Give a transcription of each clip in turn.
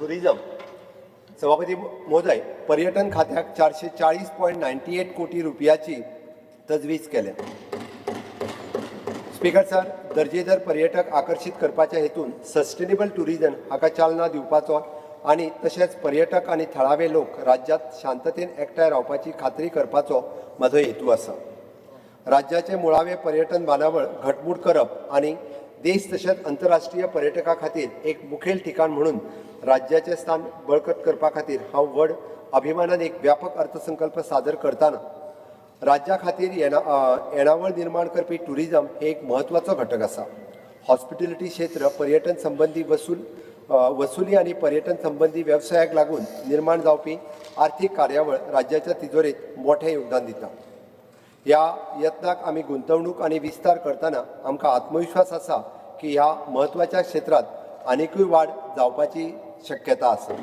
Tourism. सभापती महोदय, पर्यटन खात्याक 440.98 कोटी रुपयाची तजवीज केल्या. स्पीकर सर, दर्जेदार पर्यटक आकर्शीत करपाच्या हेतून सस्टेनेबल टुरिजम हाका चालना दिवपाचो आनी तशेंच पर्यटक आनी थळावे लोक राज्यांत शांततेन एकठांय रावपाची खात्री करपाचो म्हजो हेतू आसा. राज्याचे मुळावे पर्यटन बांदावळ घटमूट करप आनी देश तशेंच अंतरराष्ट्रीय पर्यटकां खातीर एक मुखेल ठिकाण म्हणून राज्याचें स्थान बळकट करपा खातीर हांव व्हड अभिमानान एक व्यापक अर्थसंकल्प सादर करतना राज्या खातीर येणावळ निर्माण करपी टुरिजम हे एक म्हत्वाचो घटक आसा. हॉस्पिटॅलिटी क्षेत्र पर्यटन संबंदी वसुली आनी पर्यटन संबंदी वेवसायाक लागून निर्माण जावपी आर्थीक कार्यावळ राज्याच्या तिजोरेंत मोठें योगदान दिता. ह्या यत्नाक आमी गुंतवणूक आनी विस्तार करतना आमकां आत्मविश्वास आसा की ह्या म्हत्वाच्या क्षेत्रांत आनिकूय वाड जावपाची शक्यता आसा.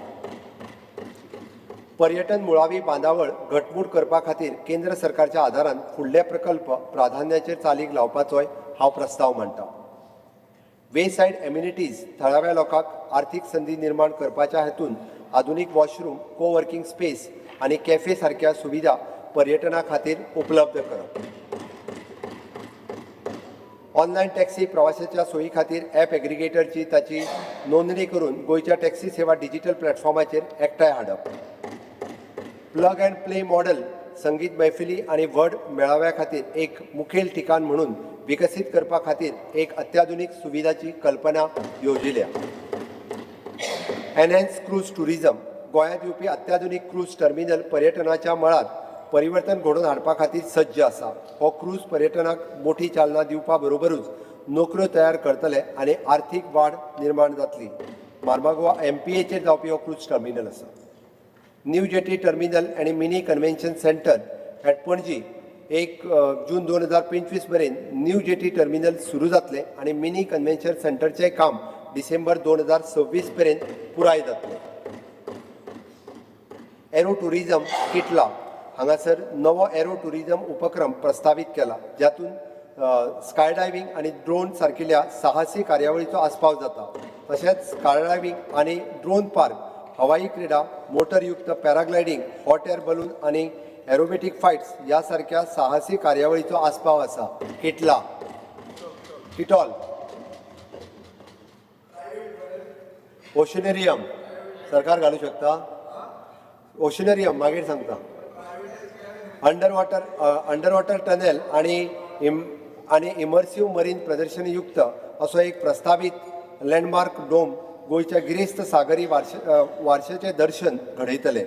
पर्यटन मुळावी बांदावळ घटमूट करपा खातीर केंद्र सरकारच्या आदारान फुडले प्रकल्प प्राधान्याचेर चालीक लावपाचोय हांव प्रस्ताव मांडटा. वे सायड एम्युनिटीज थळाव्या लोकांक आर्थीक संदी निर्माण करपाच्या हेतून आधुनीक वॉशरूम, को वर्किंग स्पेस आनी कॅफे सारक्या सुविधा पर्यटना खातीर उपलब्ध करप. ऑनलायन टॅक्सी प्रवाशाच्या सोयी खातीर ॲप एग्रिगेटरची ताची नोंदणी करून गोंयच्या टॅक्सी सेवा डिजिटल प्लॅटफॉर्माचेर एकठांय हाडप. प्लग अँड प्ले मॉडल संगीत मैफिली आनी व्हड मेळाव्या खातीर एक मुखेल ठिकाण म्हणून विकसीत करपा खातीर एक अत्याधुनीक सुविधाची कल्पना येवजिल्या. एनहॅन्स क्रूज टुरिजम गोंयांत येवपी अत्याधुनीक क्रूज टर्मिनल पर्यटनाच्या मळार परिवर्तन घडोवन हाडपा खातीर सज्ज आसा. हो क्रूज पर्यटनाक मोठी चालना दिवपा बरोबरूच नोकऱ्यो तयार करतले आनी आर्थीक वाड निर्माण जातली. मार्मागोवा एमपीएचेर जावपी हो क्रूज टर्मिनल आसा. न्यू जेटी टर्मिनल आनी mini convention centre at Panaji, 1 जून 2025 मेरेन न्यू जेटी टर्मिनल सुरू जातलें आनी मिनी कन्व्हेन्शन सेंटरचें काम डिसेंबर 2026 मेरेन पुराय जातलें. एरो टुरिजम, किटला हांगासर नवो एरो टुरिजम उपक्रम प्रस्तावीत केला, जातून स्काय डायव्हिंग आनी ड्रोन सारकिल्या साहसी कार्यावळीचो आस्पाव जाता. तशेंच स्काय डायव्हिंग आनी ड्रोन पार्क, हवाई क्रिडा, मोटरयुक्त पॅराग्लायडींग, हॉट एअर बलून आनी एरोबेटीक फ्लायट्स ह्या सारक्या साहसी कार्यावळीचो आस्पाव आसा. किटला, किटॉल. ओशनेरियम सरकार घालू शकता. ओशनेरियम मागीर सांगता. अंडर वॉटर टनेल आणि इमर्सिव्ह मरीन प्रदर्शनयुक्त असो एक प्रस्तावीत लँडमार्क डोम गोंयच्या गिरेस्त सागरी वारशाचें दर्शन घडयतले.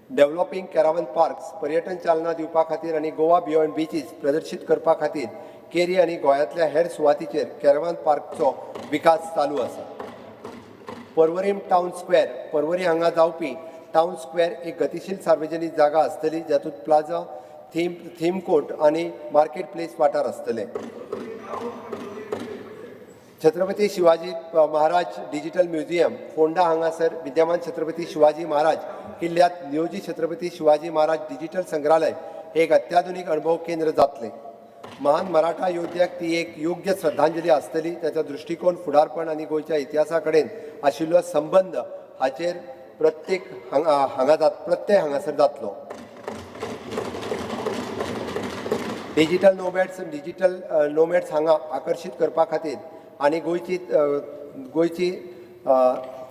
डेव्हलॉपिंग कॅरावन पार्क्स पर्यटन चालना दिवपा खातीर आनी गोवा बियॉन्ड बिचीस प्रदर्शीत करपा खातीर केरी आनी गोंयांतल्या हेर सुवातीचेर कॅरवान पार्कचो विकास चालू आसा. पर्वरीम टावन स्क्वेअर, पर्वरी हांगा जावपी टावन स्क्वेअर एक गतिशील सार्वजनीक जागा आसतली, जातूंत प्लाझा, थीम कोर्ट आनी मार्केट प्लेस वाठार आसतले. छत्रपती शिवाजी महाराज डिजिटल म्युझियम, फोंडा हांगासर विद्यमान छत्रपती शिवाजी महाराज किल्ल्यात नियोजित छत्रपती शिवाजी महाराज डिजिटल संग्रहालय हे एक अत्याधुनीक अणभव केंद्र जातलें. महान मराठा योद्ध्याक ती एक योग्य श्रद्धांजली आसतली. ताचो दृश्टिकोन, फुडारपण आनी गोंयच्या इतिहासा कडेन आशिल्लो संबंद हाचेर प्रत्येक हांगा हांगा जात प्रत्यय हांगासर जातलो. डिजिटल नोमॅड्स हांगा आकर्शीत करपा खातीर आनी गोंयची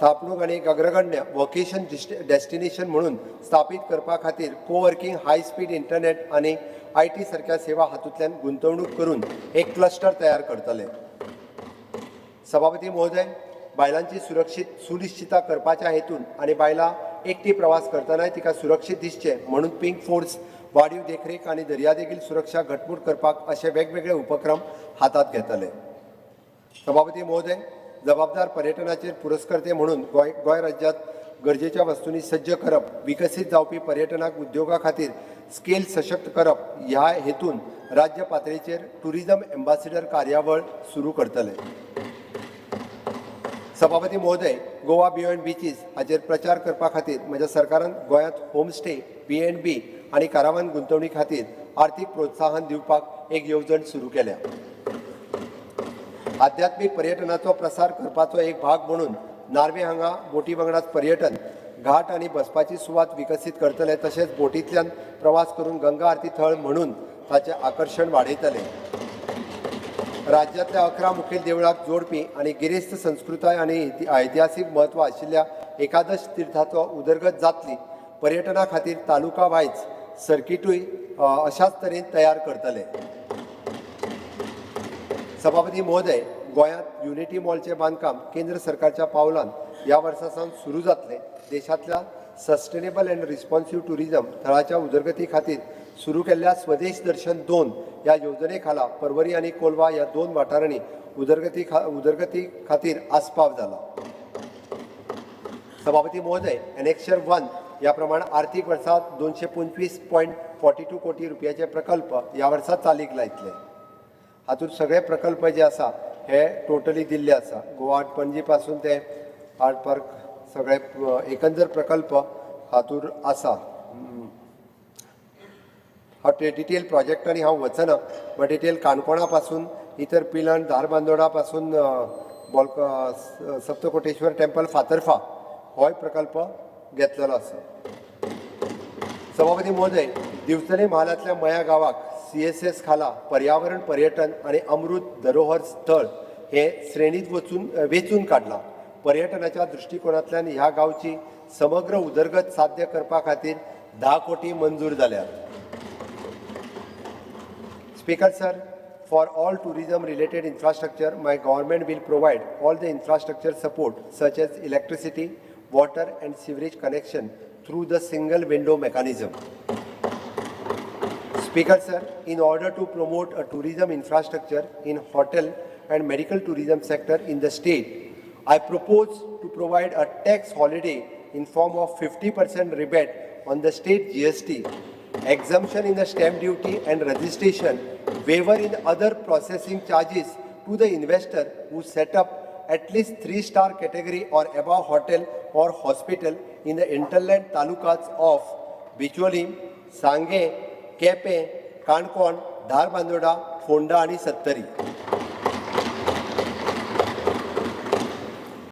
थापणूक आनी एक अग्रगण्य वोकेशन डेस्टिनेशन म्हणून स्थापीत करपा खातीर कोवर्किंग, हाय स्पीड इंटरनेट आनी IT सारक्या सेवा हातूंतल्यान गुंतवणूक करून एक क्लस्टर तयार करतले. सभापती महोदय, बायलांची सुरक्षीत सुनिश्चितता करपाच्या हेतून आनी बायलां एकटी प्रवास करतनाय तिका सुरक्षीत दिसचें म्हणून पिंक फोर्स, वाडीव देखरेख आनी दर्यादेगील सुरक्षा घटमूट करपाक अशे वेगवेगळे उपक्रम हातांत घेतले. सभापती महोदय, जबाबदार पर्यटनाचेर पुरस्कर्ते म्हणून गोंय राज्यांत गरजेच्या वस्तूंनी सज्ज करप, विकसीत जावपी पर्यटनाक उद्योगा खातीर स्केल सशक्त करप ह्या हेतून राज्य पातळेचेर टुरिजम एम्बासिडर कार्यावळ सुरू करतले. सभापती महोदय, गोवा बियॉन्ड बिचीस हाचेर प्रचार करपा खातीर म्हज्या सरकारान गोंयांत होमस्टे, बी एन बी आनी कारावान गुंतवणी खातीर आर्थीक प्रोत्साहन दिवपाक एक येवजण सुरू केल्या. आध्यात्मीक पर्यटनाचो प्रसार करपाचो एक भाग म्हणून नार्वे हांगा बोटी वांगडाच पर्यटन घाट आनी बसपाची सुवात विकसीत करतले. तशेंच बोटींतल्यान प्रवास करून गंगा आरती थळ म्हणून ताचें आकर्शण वाडयतले. राज्यांतल्या 11 मुखेल देवळाक जोडपी आनी गिरेस्त संस्कृताय आनी ऐतिहासीक म्हत्व आशिल्ल्या एकादश तिर्थाचो उदरगत जातली. पर्यटना खातीर तालुका वायज सर्किटूय अशाच तरेन तयार करतले. सभापती महोदय, गोंयांत युनिटी मॉलचें बांदकाम केंद्र सरकारच्या पावलान ह्या वर्सा सावन सुरू जातलें. देशांतल्या सस्टेनेबल अँड रिस्पॉन्सिव्ह टुरिझम थळाच्या उदरगती खातीर सुरू केल्ल्या स्वदेश दर्शन 2 ह्या येवजणे खाला परवरी आनी कोलवा ह्या दोन वाठारांनी उदरगती खातीर आस्पाव जाला. सभापती महोदय, एनेक्शर 1 ह्या प्रमाण आर्थीक वर्सा 225.42 कोटी रुपयाचे प्रकल्प ह्या वर्सा चालीक लायतले. हातूंत सगळे प्रकल्प जे आसा हे टोटली दिल्ले आसा. गोवा आर्ट पणजी पासून ते आर्ट पार्क सगळे एकंदर प्रकल्प हातूंत आसा. हांव ते डिटेल प्रोजेक्टांनी हांव वचना, बट डिटेल काणकोणा पासून इतर पिलन, धारबांदोडा पासून बोल्क सप्तकोटेश्वर टेम्पल फातर्फा होय प्रकल्प घेतलेलो आसा. सभापती महोदय, दिवचले म्हालांतल्या मया गांवाक सीएसएस खाला पर्यावरण पर्यटन आनी अमृत धरोहर स्थळ हे श्रेणीत वचून वेंचून काडलां. पर्यटनाच्या दृश्टिकोनांतल्यान ह्या गांवची समग्र उदरगत साध्य करपा खातीर 10 कोटी मंजूर जाल्यात. Speaker sir, for all tourism related infrastructure, my government will provide all the infrastructure support such as electricity, water and sewerage connection through the single window mechanism. Speaker sir, in order to promote a tourism infrastructure in hotel and medical tourism sector in the state, I propose to provide a tax holiday in form of 50% rebate on the state GST, exemption in the stamp duty and registration, waiver in other processing charges to the investor who set up at least 3-star category or above hotel or hospital in the hinterland talukas of Bicholim, Sanguem, Quepem, Canacona, Dharbandora, Ponda आणि सत्तरी.